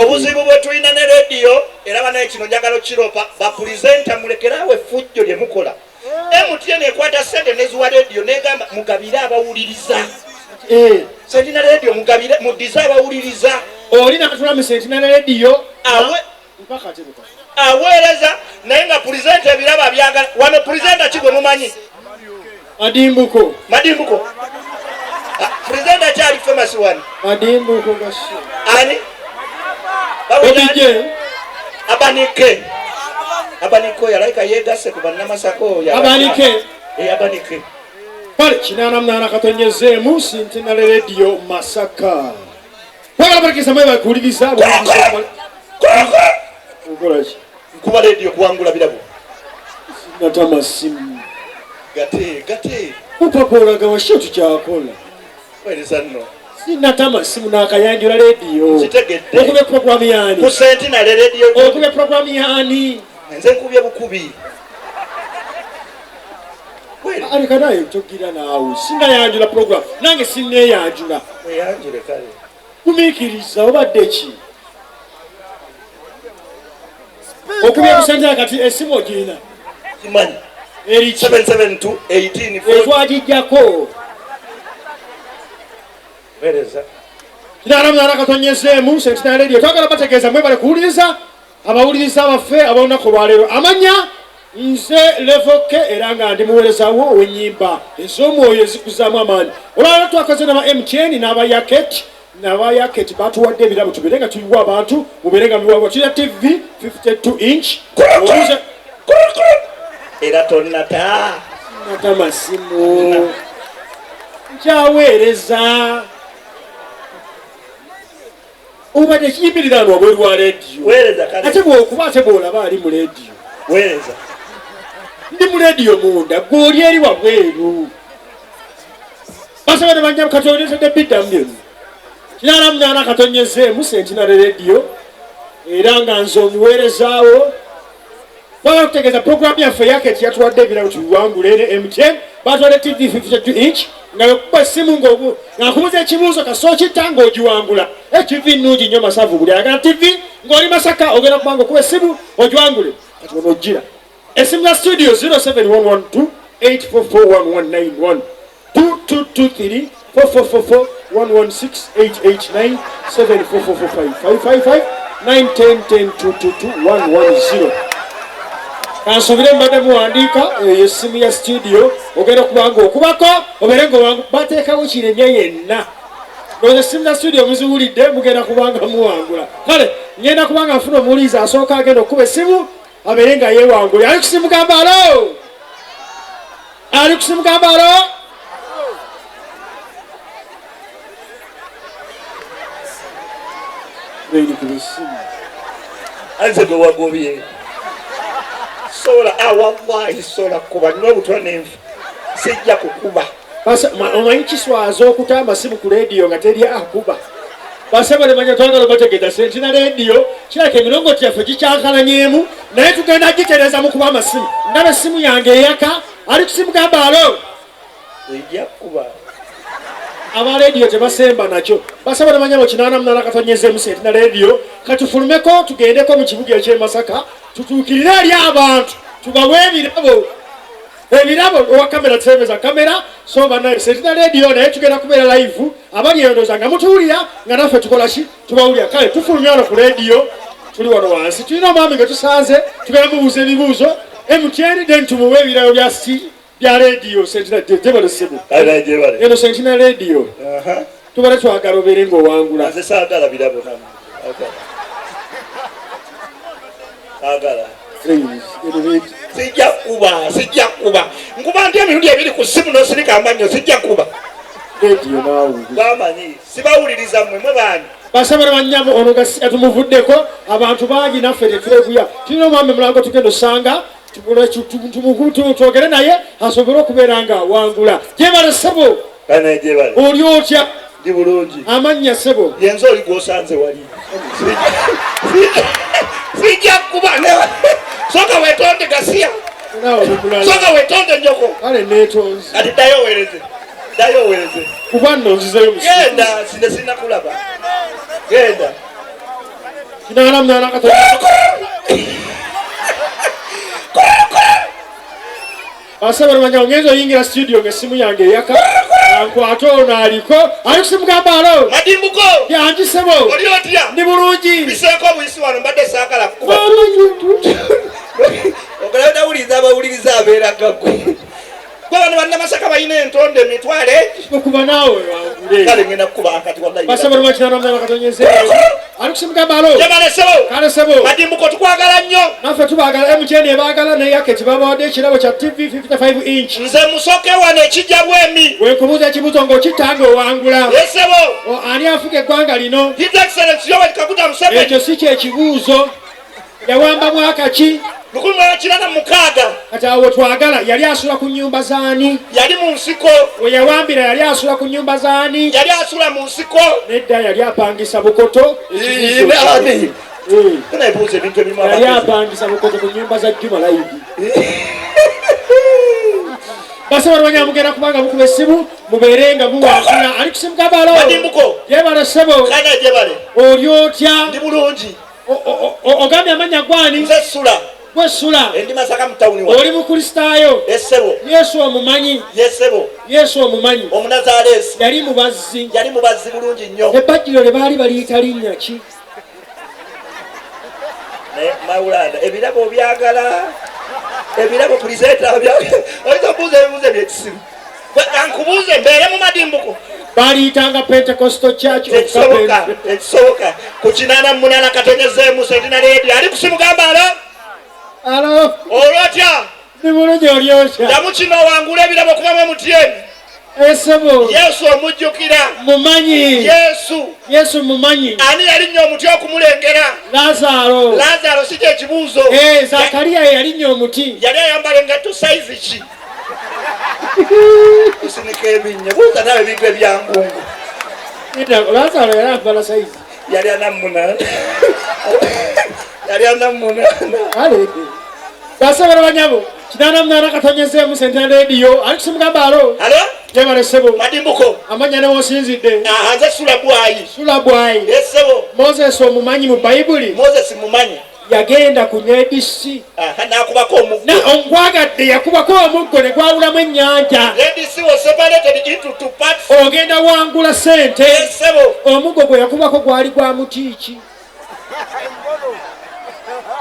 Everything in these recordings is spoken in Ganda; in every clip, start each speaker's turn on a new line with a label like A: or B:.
A: Obuzibu bwe tulina ne rediyo era banaye kino njagala okiropa, bapulizenta mulekeraawo effujjo lye mukola. MTN ekwata sente neziwa rediyo negamba mugabire abawuliriza. Sentinel Radio mugabire, muddize abawuliriza.
B: Oli nakatula mu Sentinel Radio
A: aweereza naye nga pulizenta ebirabo abyagala. Wano pulizenta ki gwe mumanyi?
B: Madimbuko.
A: Madimbuko. Pulizenta kyali famous wano.
B: Madimbuko gashi.
A: Ani?
B: Obije.
A: Abanike. Abaniko yalaika yegasse ku bannamasaka oyo.
B: Abanike.
A: Abanike.
B: Kale 88.5 Sentinel Radio Masaka. Wala barikisa mwe bakuwuliriza. Okola ki?
A: Nkuba radio kuwangula birabo.
B: Sinatama simu.
A: Gate, gate.
B: Upapa olaga washo tukyakola.
A: Weereza nno.
B: Sinatama simu n'akayanjula radio.
A: Kitegedde.
B: Okubye program yani.
A: Ku Sentinel Radio.
B: Okubye program yani.
A: Nze nkubye bukubi.
B: Aleka naye togira naawe. Sinayanjula program. Nange sineeyanjula.
A: Weeyanjule kale.
B: Gumiikiriza obadde ki? Okubye ku Sentinel kati esimu ogirina.
A: Kimanyi.
B: Eriki.
A: 772 18 4.
B: Etwagijjako.
A: Weereza.
B: 88.5 Sentinel Radio. Twagala bategeeza mwebale kuwuliriza abawuliriza baffe ab'olunaku olwaleero. Amanya nze Levoke era nga ndi muweereza wo ow'ennyimba ez'omwoyo ezikuzaamu amaanyi. Olwaleero twakoze n'aba MTN n'aba Yaket. N'aba Yaket batuwadde ebirabo tubeere nga tubiwa abantu, mubeere nga mubiwa. Tulina TV 52 inch.
A: Kurukuru! Era tonnata.
B: Nata masimu. Nkyaweereza. Obadde kiyimirira wano wabweru wa rediyo.
A: Weereza kale.
B: Ate bw'okuba ate bw'olaba ali mu rediyo.
A: Weereza.
B: Ndi mu rediyo munda, gwe oli eri wabweru. Basaba ne banja Katonda etadde biddamu byonna. 88.5 Sentinel Radio era nga nze omuweerezaawo. Twagala kutegeeza program yaffe Yaket yatuwadde ebirabo tubiwangule ne MTN. Batuwadde TV 52 inch nga bwekuba essimu nga nkubuuza ekibuuzo kasooka kitta ng'ogiwangula. TV nnungi nnyo masavu, buli ayagala TV ng'oli Masaka ogenda kuba ng'okuba essimu ogiwangule. Kati wano ojjira. Essimu ya studio 07112 8441191 2223 4444 116 889 74445 555 910 10 222 110. Kansubire mbadde muwandiika eyo essimu ya studio ogenda okuba ng'okubako obeere ng'owangu bateekawo kiremye yenna. Ndowooza essimu za studio muziwulidde mugenda kuba nga muwangula. Kale ngenda kuba nga nfuna omuwuliriza asooka agenda okukuba essimu abeere nga yeewangula. Ali ku simu gamba alo? Ali ku simu gamba alo? Reini ku simu.
A: Anze gwe wagobye. Sola, wallahi sola kuba n'obutwa n'enfu. Sijja kukuba.
B: Omanyi kiswaza okuta amasimu ku rediyo nga teri akuba. Basebo ne manya twagala obategeeza Sentinel Radio kirabika emirongooti gyaffe gikyankalanyeemu naye tugenda gitereza mu kuba amasimu. Ndaba essimu yange eyaka, ali ku simu gamba alo?
A: Ejja kuba.
B: Aba rediyo tebasemba nakyo. Basebo ne manya mu 88.5 Sentinel Radio katufulumeko tugendeko mu kibuga eky'e Masaka tutuukirire eri abantu tubawe ebirabo. Ebirabo owa kamera tusembeza kamera so banaye Sentinel Radio naye tugenda kubeera live abali eyo ndowooza nga mutuwulira nga naffe tukola ki tubawulira. Kale tufulumya wano ku rediyo tuli wano wansi tulina omwami gwe tusanze tugenda mubuuza ebibuuzo MTN then tumuwe ebirabo bya bya rediyo Sentinel gyebale ssebo.
A: Kale gyebale.
B: Eno Sentinel Radio. Tubadde twagala obeere ng'owangula.
A: Nze saagala birabo nammwe. Saagala. Sijja kuba, sijja kuba. Nkuba ntya emirundi ebiri ku ssimu n'osirika amannyo, sijja kuba.
B: Rediyo naawe.
A: Bamanyi, sibawuliriza mmwe, mwe baani?
B: Basaba ne bannyabo ono gasiya tumuvuddeko, abantu bangi naffe tetweguya. Tulina omwami Mulango tugenda osanga, twogere naye asobole okubeera nga awangula. Gyebale ssebo.
A: Bane gyebale.
B: Oli otya?
A: Ndi bulungi.
B: Amannya ssebo.
A: Yenze oli gw'osanze wali. Sijja kuba. Sooka weetonde gasiya. Sooka weetonde nnyoko.
B: Kale neetonze.
A: Kati ddayo oweereze. Ddayo oweereze.
B: Kuba nno nzizeeyo mu
A: Genda, sine sinakulaba. Genda.
B: 88 katono. Basaba manya ngenzo oyingira studio ng'essimu yange eyaka ankwate ono aliko ali kusimugamba alo
A: Madimbuko
B: yangisebo
A: oli otya?
B: Ndi bulungi.
A: Biseeko obuyisi wano mbadde saagala kukuba. Ogala nawuliriza abawuliriza abeera gagwe. Gwe bano bannamasaka balina entonde emitwalo egi.
B: Okuba naawe wangule.
A: Kale ngenda kukuba akati wallahi.
B: Basaba lwa 88 katonyeze ali kusimugamba alo
A: Jabalesebo.
B: Kale sebo.
A: Madimbuko tukwagala nnyo.
B: Naffe tubaagala, MTN ebaagala naye Yaketi babawadde ekirabo kya TV 55 inch.
A: Nze musoke wano ekijja bwemi.
B: Wenkubuuza ekibuuzo ng'okitanga owangula.
A: Esebo.
B: Ani afuga eggwanga lino?
A: His Excellency Yoweri Kaguta Museveni.
B: Ekyo si kyekibuuzo. Yawamba mwaka ki?
A: 1986.
B: Kati awo twagala yali asula ku nnyumba z'ani?
A: Yali mu nsiko.
B: We yawambira yali asula ku nnyumba z'ani?
A: Yali asula mu nsiko.
B: Nedda yali apangisa bukoto.
A: Ebibuuzo ebintu ebimu
B: Yali apangisa bukoto ku nnyumba za Juma Laidi. Basaba lwanya mugenda kubanga mukuba essimu mubeere nga muwangula. Ali kusimuka balo.
A: Madimbuko.
B: Jebale ssebo.
A: Kana jebale.
B: Oli otya?
A: Ndi bulungi.
B: Ogambye amannya gwani?
A: Nze Sula.
B: Gwe Sula.
A: Ndi Masaka mu tawuni wa.
B: Oli Mukristaayo?
A: Essebo.
B: Yesu omumanyi?
A: Yesebo.
B: Yesu omumanyi?
A: Omunazaaleesi.
B: Yali mubazzi.
A: Yali mubazzi bulungi nnyo.
B: Ebbajjiro lye baali baliyita linnya ki?
A: Naye Maulana ebirabo obyagala. Ebirabo pulizeta obyagala. Oyinza okubuuza ebibuuzo ebyekisiru. Nkubuuze mbeere mu Madimbuko.
B: Baliyitanga Pentecostal Church of
A: Tekisoboka,
B: Kapendo.
A: tekisoboka. Ku 88 katonyezeemu Sentina Radio. Ali kusimugamba alo?
B: Alo.
A: Oli otya?
B: Ndi bulungi oli otya?
A: Ddamu kino owangule ebirabo okuva mu MTN.
B: Esebo.
A: Yesu omujjukira.
B: Mumanyi.
A: Yesu.
B: Yesu mumanyi.
A: Ani yalinnya omuti okumulengera?
B: Lazaalo.
A: Lazaalo si kye kibuuzo.
B: Zakariya ye yalinnya omuti.
A: Yali ayambala engatto sayizi ki? Kusinika ebinnya. Buuza nawe ebintu ebyangungu.
B: Lazaalo yali ayambala sayizi.
A: Yali 48. Yali 48.
B: Kale. Basaba banyabo. 88 katonyezeemu Sentinel Radio. Ali kusimugamba alo?
A: Alo?
B: Jebale ssebo.
A: Madimbuko.
B: Amannya ne w'osinzidde.
A: Nze Sula Bwayi.
B: Sula Bwayi.
A: Essebo.
B: Moses omumanyi mu Bayibuli?
A: Moses mumanyi.
B: Yagenda ku Red Sea.
A: N'akubako omuggo.
B: Ongwagadde yakubako omuggo ne gwawulamu ennyanja.
A: Red Sea was separated into two parts.
B: Ogenda wangula ssente.
A: Essebo.
B: Omuggo gwe yakubako gwali gwa muti ki?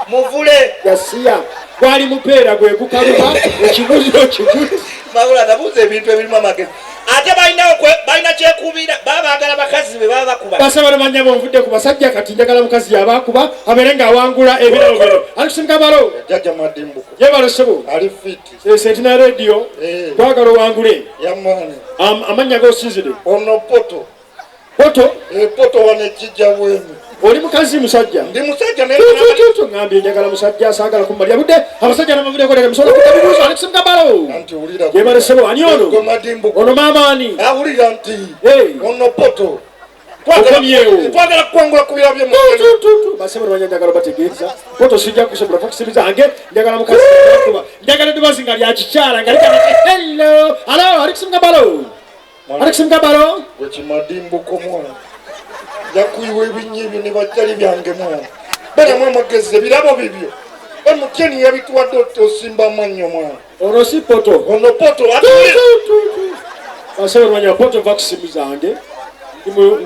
A: Muvule.
B: Yasiya. Gwali mupeera gwe gukaluba ekibuuzo kiguti.
A: Mabula nabuuza ebintu ebirimu amagezi. Ate balina kyekubiira baba baagala bakazi be baba bakuba.
B: Basaba banyabo nvudde ku basajja kati njagala mukazi y'abakuba abeere ng'awangula ebirabo bino. Ali kusimuka balo.
C: Jjajja Madimbuko.
B: Yebale ssebo.
C: Ali fiti.
B: Sentinel Radio. Twagala owangule.
C: Yamaani.
B: Amannya g'osinzidde.
C: Ono Poto.
B: Poto?
C: Poto wano ekijja bwemi.
B: Oli mukazi musajja?
C: Ndi musajja naye.
B: Tutututu ngambye njagala musajja saagala kummalira budde. Abasajja n'abavuddeko leka musobola kudda bibuuzo. Ali kusimuka balo.
C: Anti wulira.
B: Yebale ssebo ani ono?
C: Gwe Madimbuko.
B: Ono maama ani?
C: Awulira nti. Ono Poto.
B: Okomyewo.
C: Twagala kuwangula ku birabo by'omu.
B: Tututu. Basebo banya njagala bategeeza. Poto sijja kusobola kukusiriza ange njagala mukazi kuba. Njagala eddoboozi nga lya kikyala nga ligamba hello. Alo ali kusimuka balo. Ali kusimuka balo.
C: Gwe Kimadimbuko mwana. Yakuyiwa ebinnya ebyo ne bajjali byange mwana. Beeramu amagezi ebirabo bibyo. MTN yabituwadde osimba amannyo mwana.
B: Ono si Poto.
C: Ono Poto.
B: Basebo banya Poto va kusimu zange.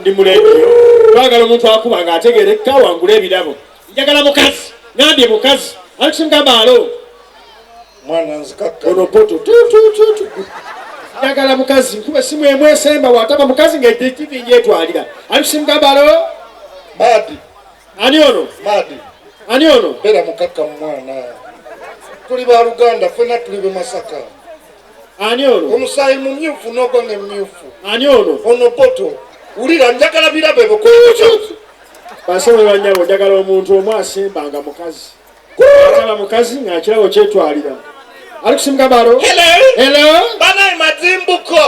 B: Ndi mu radio. Twagala omuntu akuba ng'ategeereka awangule ebirabo. Njagala mukazi. Ngambye mukazi. Ali kusimuka balo.
C: Mwana nzikakka.
B: Ono Poto. Tutututu. Njagala mukazi nkuba essimu emu esemba bw'ataba mukazi ng'etv ngyetwalira. Ali kusimuka balo.
C: Madi.
B: Ani ono?
C: Madi.
B: Ani ono?
C: Beera mukakka mwana. Tuli baluganda ffenna tuli b'e Masaka.
B: Ani ono?
C: Omusaayi mumyufu n'ogwange mumyufu.
B: Ani ono?
C: Ono Poto. Wulira njagala birabo ebyo.
B: Basebo banyabo njagala omuntu omu asemba nga mukazi. Ataba mukazi ng'akirabo kyetwalira. Ali kusimuka balo.
A: Hello.
B: Hello.
A: Banaye Madimbuko.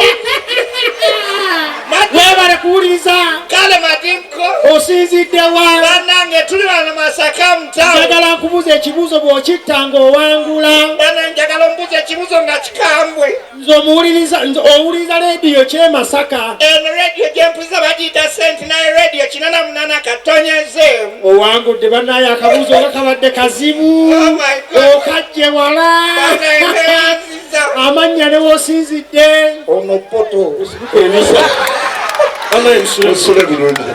B: Webale kuwuliriza.
A: Kale Madimbuko.
B: Osinzidde wa?
A: Bannange tuli wano Masaka mu town.
B: Njagala nkubuuze Nkubuuza ekibuuzo, bw'okitta ng'owangula.
A: Bana, njagala ombuuza ekibuuzo nga kikambwe.
B: Nze omuwuliriza, nze owuliriza leediyo kyemasaka.
A: Eno rediyo gyempuliza bagiyita Sentinel Radio 88.0.
B: Owangudde bannaye. Akabuuzo nga kabadde kazibu.
A: Oh my God.
B: Okajje wala.
A: Banaeyanziza.
B: Amannya ne woosinzidde.
C: Ono poto.
B: Ebisa.
C: Osule bulungi.